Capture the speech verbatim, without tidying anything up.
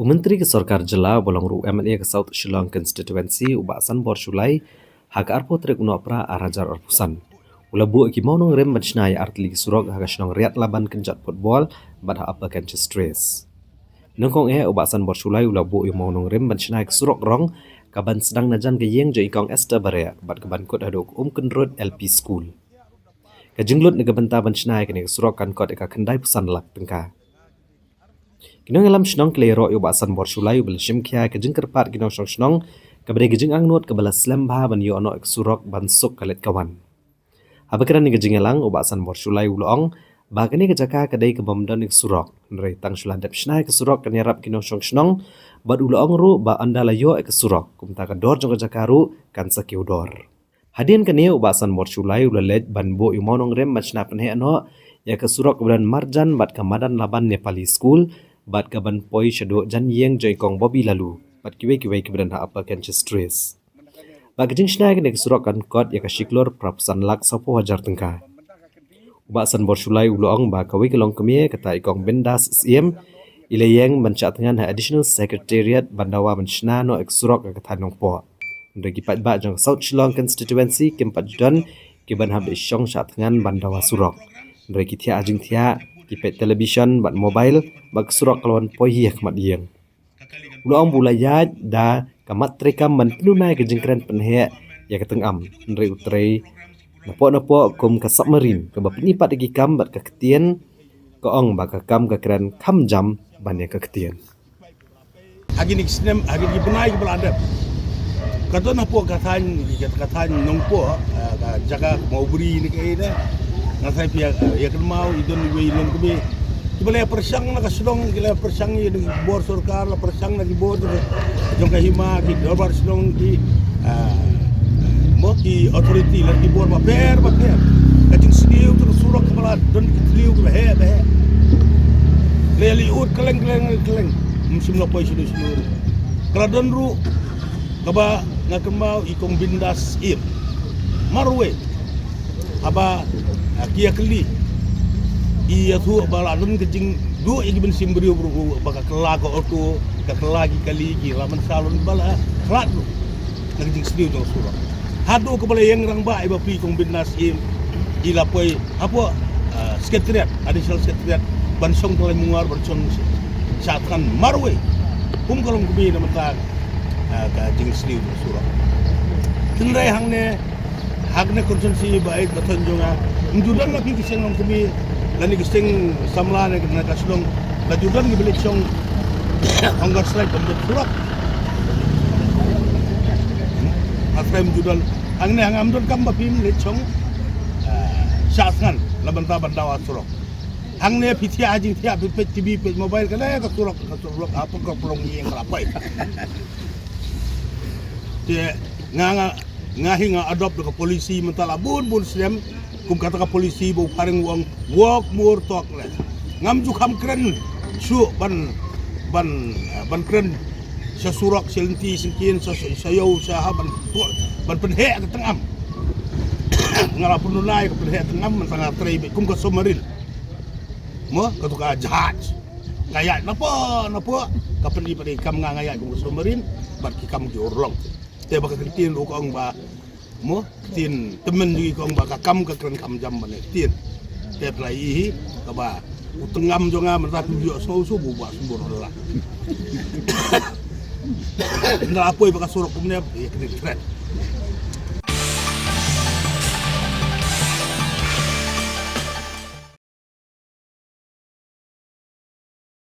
Myntri ka sorkar jylla uba long ruh u MLA ka South Shillong Constituency u Bah Sanbor Shullai, ha ka arphew tarik u Nohprah ar hajar arphew san, u la buh ïa ki mawnongrim ban shna ïa artylli ki surok ha ka shnong Riatlaban kynjat football bad ha Upper Kynshais Trace. Nyngkong eh u Bah Sanbor Shullai u la buh ïa u mawnongrim ban shna ïa ka surok rong kaban sdang na jan ka ïing jong i Kong Esther Bareh bad kaban kut haduh ka Umkynrut LP School. Ka jinglut na ka bynta ban shna ïa kane ka surok kan kot ïa ka khyndai phew san lak tyngka. Ki nongïalam shnong ki la ïaroh ïa u Bah Sanbor Shullai uba la shim khia ïa ka jingkyrpad ki nongshong shnong kaba dei ka jingangnud kaba la slem bha ban ïoh noh ïa ka surok ban suk ka leit ka wan. Haba kren ha ka jingïalang u Bah Sanbor Shullai u la ong ba kane ka jaka ka dei kaba ym don ïa ka surok, hynrei tang shu la dep shna ïa ka surok kan ïarap ki nongshong shnong, bad u la ong ruh ba ynda la ïoh ïa ka surok kumta ka dor jong ka jaka ruh kan sa kiew dor. Hadien kane u Bah Sanbor Shullai u la leit ban buh ïa u mawnongrim ban shna pynheh noh ïa ka surok kaba don marjan bad ka madan Laban Nepali School bad kaban poi shaduh jan ïing jong i Kong Bobby Laloo bad kiwei kiwei kiba don ha Upper Kynshais Trace. Bad ka jingshna ïa kane ka surok kan kot ïa ka shi klur phra phew san lak sawphew hajar tyngka. U Bah Sanbor Shullai u la ong ba kawei ka longkmie kata i Kong Bindas Syiem i la ïeng ban shah thngan ha Additional Secretariat ban dawa ban shna noh ïa ka surok ha ka thaiñ Nongpoh. Hynrei ki paidbah jong ka South Shillong Constituency kim pat ju don kiban hap da shong shah thngan ban dawa surok. Hynrei ki thiah ha jingthiah, ki peit television bad mobile bad ka surok ka la wan poi hi ha khmat ïing. U la ong ba u la ïaid da ka mat treikam ban pynduna ïa ka jingkren pynheh ïa ka tyngam, hynrei u trei napoh napoh kum ka submarine kaba pyni pat ïa ki kam bad ka ktien. Ka ong ba ka kam ka kren kham jam ban ïa ka ktien. Ha kine ki snem, ha kine ki bnai kiba la dep, ka don hapoh ka thaiñ, ka, ka thaiñ Nongpoh, eh, ka jaka Mawbri ne kaei ne, nga tharai phi ïa, eh, ïa kynmaw, i don iwei i longkmie kiba la ïa pyrshang na ka shnong, ki la ïa pyrshang ïa ki bor sorkar, la pyrshang na ki bor jong ka, jong ka hima, ki dorbar shnong, ki, ah, mo, ki authority, la ki bor bapher bapher. Ka jingsniew jong ka surok kaba la don ki thliew kiba heh ba heh. La ïa liud kylleng kylleng kylleng. Ym shym la poi shuh shuh. Ka la don ruh kaba nga kynmaw i Kong Bindas Syiem. Marwei haba, ah, ki ïa kylli, i ïathuh ba la don ka jingduh ïa ki mynsiem briew ruh ba ka kylla ka auto, ka kylla ki kali, ki la mynta lon ba la khlad ruh na ka jingsniew jong surok. Haduh kaba la ïeng rangbah i bapli Kong Bindas Syiem, i la poi hapoh, ah, Secretariat, Additional Secretariat, ban shong tyllaiñ mungwar, ban shong shah thngan marwei kum ka longkmie na bynta, ah, ka jingsniew jong surok. Hynrei hangne, hangne constituency ba ïeit ba thon jong nga, ym ju don na phi ki seng longkmie lane ki seng samla na ka shnong, la ju don kiba leit shong hangno slide ban leit surok. Nga tharai ym ju don. Hangne ha nga ym don kam ba phim leit shong, ah, shah thngan na bynta ban dawa surok. Hangne phi thiah ha jingthiah, phi peit TV, peit mobile, kane ka surok, ka surok ha pdeng ka pdeng ïing ka la poi. Te nga, nga, nga hi nga adopt da ka policy mynta la bun bun snem, kum kata ka policy ba u Phareng u ong, walk more, talk less. Ngam ju kham kren shuh ban, ban, ban kren sha surok, sha lynti syngkien, sha, sha, sha ïew, sha ha, ban, ban pynheh ka tyngam. Nga la pynduna ïa ka pynheh tyngam mynta nga trei beit kum ka submarine. Mo, kato ka jahaj. Ka ïaid napoh napoh, ka pyni pat ïa ki kam nga, nga ïaid kum ka submarine bad ki kam ki urlong. Te ba ka ktien ruh ka ong ba, mo, ktien tymmen jong ngi ka ong ba ka kam ka kren kham jam ban ïa ktien. Te phi la ïohi hi kaba u tyngam jong nga mynta phi ïoh sngew shuh ba u Bah Sanbor u la. Ynda la poi ba ka surok kumne, ïa kane kren.